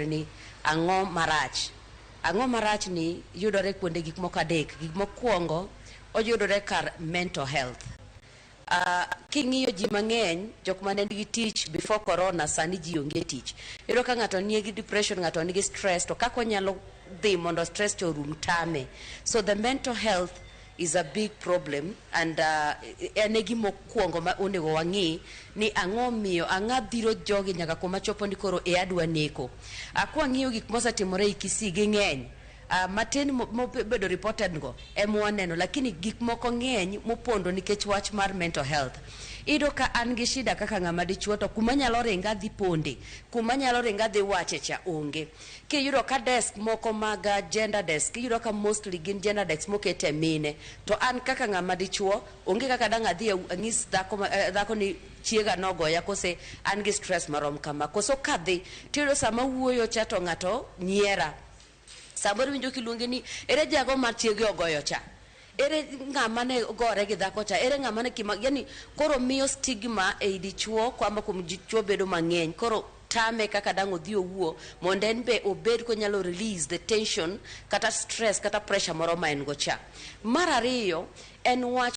Ni ang'o marach? Ang'o marach ni yudore kuonde gik moko adek. Gik mokwongo oyudore kar mental health. King'iyo ji mang'eny, jok mane nigi tich before corona, sani ji onge tich. Iyudo ka ng'ato nigi depression, ng'ato nigi stress, to kaka onyalo dhi mondo stress to orum tame. So the mental health is a big problem and en e gima okwongo ma onego wang'i ni ang'o miyo ang'a dhiro jogi nyaka kuma chopo ni koro e adwa neko. Kwang'iyo gik mosetimore e Kisii ging'eny. Matin mobedo reported go ema waneno, lakini gik moko ng'eny mopondo nikech wach mar mental health. Iyudo ka an gi shida kaka ng'ama dichuo, to kuma anyalo ringa adhi ponde, kuma anyalo ringa adhi wache cha onge. Kiyudo ka desk moko mag gender desk, iyudo ka mostly gin gender desk mokete mine, to an kaka ng'ama dichuo onge kaka dang' adhi anyis dhako, dhako ni chiega nogoya kose an gi stress marom kama. Koso kadhi tiyudo sama wuoyo cha to ng'ato nyiera. Samoro iwinjo kiluonge ni ere jago ma chiege ogoyo cha, ere ng'ama ne gore gi dhako cha, ere ng'ama ne kima. Yani koro miyo stigma ei dichuo kwamba kuom dichuo bedo mang'eny, koro tame kaka dang' odhi owuo mondo en be obed konyalo release the tension kata stress kata pressure moro ma en go cha. Mar ariyo en wach